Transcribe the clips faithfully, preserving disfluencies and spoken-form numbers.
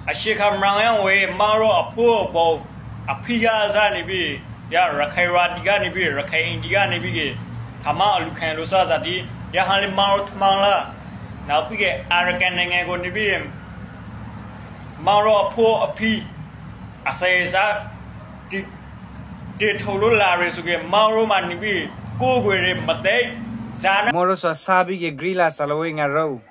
Ashé kamrang yá wé máró afó bou afíya zá nibí, yá rakhai radi gá nibí, rakhai indi gá nibí gé, tamá alu khen lusa zadi, yá hánli máró tamá la, na pí gé ar kene nge go nibí, máró afó afí, asai zá, ti, ti tholu lare suge máró man nibí, kó goi re matei, zana. Moro sa sabi ge grila salo wé ngaró.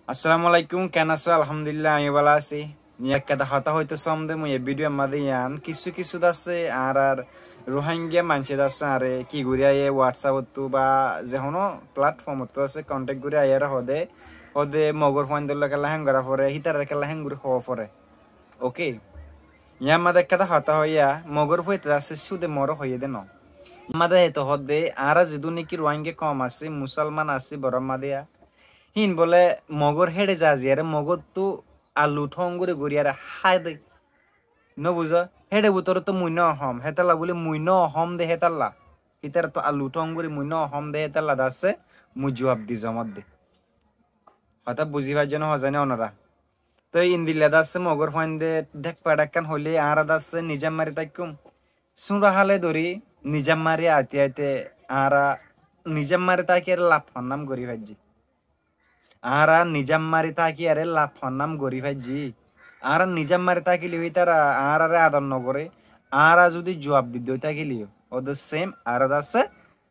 Assalamu alaikum, ken asó? Alhamdulillah, añí bála así. Ni ekkán hotá hoitó somde mui e video mazé yián, kissú kissú dassé añárar Rohingya maincé dassé añáre ki gorí aiyé WhatsApp ottu ba ze honó platform ottu asé contact gorí aiyé ar hode, hode Mogor fuaindólla kella hén gorá foré, hítarar kella hén gorí hoó foré. Ok. Yián mazé ekkán hotá hoiyá, Mogor fuaite dassé cúde moro hoiyé de no. Yián mazé eto hode añára zedún niki Rohingya koum asé, Musolman asé, Bormá de ya. Hín bóle Mogor héçe zaziyaré Mogóttu alu thónguri goríyaré hái de. Nó buzó? Héçe bútore tó mui nó hom, hétalla bóli mui nó hom de hétalla. Hítara tó alu thónguri mui nó hom de hétalla dassé mui juab di zomot de. Hotá buzí faijjó né hozai né onora? Toi indilla dassé Mogor fuainde dhek fedhekkán hoilé añára dassé nizam mari táikkúm. Súñra hále dóri nizam mari aite aite añára nizam mari tákiyaré laf honnám gorí faijjí. Añára nizam mari tákiyaré laf honnám gorí faijjí. Añára nizam mari tákileyó ítara añáráre ador nogoré. Añára zudi juab didde ói tákileyó, ó de same añára dassé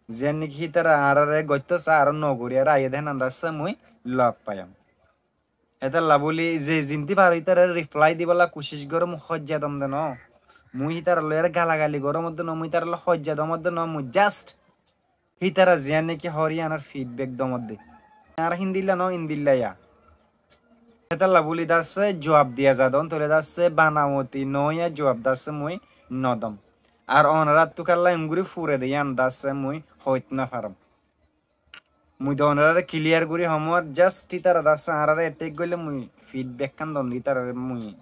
ziyán niki ítara añáráre goittó sa, añára nogorí ar aiyé de hénan dassé mui lok faiyum. Hétalla bóli ze zintí faro ítarare reply dibálla kucíc goróm, mui hoijja dom de noó. Mui ítarar loi ar galagali goróm de noó, mui ítarar loi hoijja dom de noó, mui just ítara ziyán niki hoór yíanor feedback dom de. Ar híndilla noó, índilla yá. Hétalla bóli dassé juab diya zadon, tóile dassé banawoti noó yá juab dassé mui nodom. Ar onoráttu kalla enguri fure de yían dassé mui hoit nofarom. Mui de onoráre clear gorí homor, just ítara dassé añáráre attack goillé mui feedback kán dom de ítarare, mui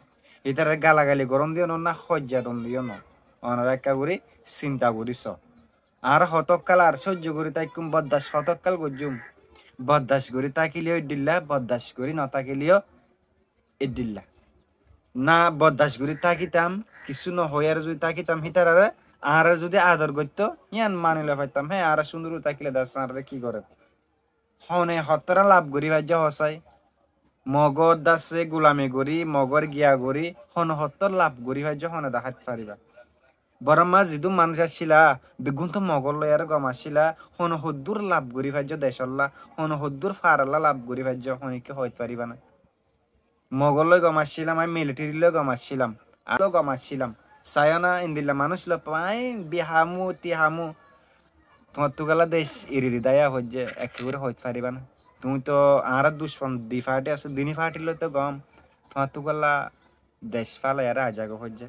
ítarare galagali goróm de yó noó, na hoijja dom de yó noó. Onorá ekka gorí sinta gorí so. Añára hotókkal ar sóijjo gorí táikkúm, boddac hotókkal goijjúm. Boddac gorí tákileyó eddilla, boddac gorí notákileyó eddilla. Na boddac gorí tákitam, kissú nohoiyaré zudi tákitam hítarare, añáráre zudi ador goittó, yían mani loi faittam, hé, añára cúndor gorí tákile dassé añáráre ki goré? Hone hottóra laf gorí faijjó hosái? Mogor dassé gulami gorí, Mogor giya gorí, hone hottór laf gorí faijjó, hone dahát faribá? Bormá zedún manúic accíla, beggún tó Mogor loi ar gom accíla, hone hoddúr laf gorí faijjó decólla, hone hoddúr faralla laf gorí faijjó, hone ki hoit faribá na? Mogor loi gom accílam, añí military loi gom accílam, ar loi gom accílam. Saiyó na, endilla manúic loi añí bihamu, tihamu. Tuáñttú kalla dec eri di daiya foijjé, ekka gorí hoit faribá na? Tuñí tó añára ducmon di party asé, dini party loi tó gom. Tuáñttú kalla dec falaiyaré aijja goi foijjé.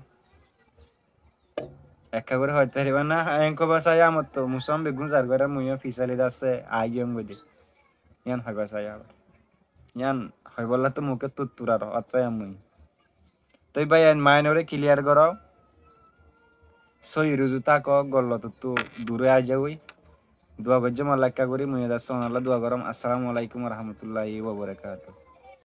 Ekka gorí hoit faribá na, en hoibá saiyó amottu, Musolman beggún zar góre, muiyó fisali dassé aigiyóngoi de. Yían hoibá saiyó abar. Yían hoibólla tó muke tutturar, otfaya mui. Toi bái, en mainoré clear goró. Sóiyi ruzu táko, gollotottú duré aizagói. Dua goijjó molla ekka gorí, muiyó dassé onolla dua goróm. Assalamu alaikum warahmatullahi wabarakatuh.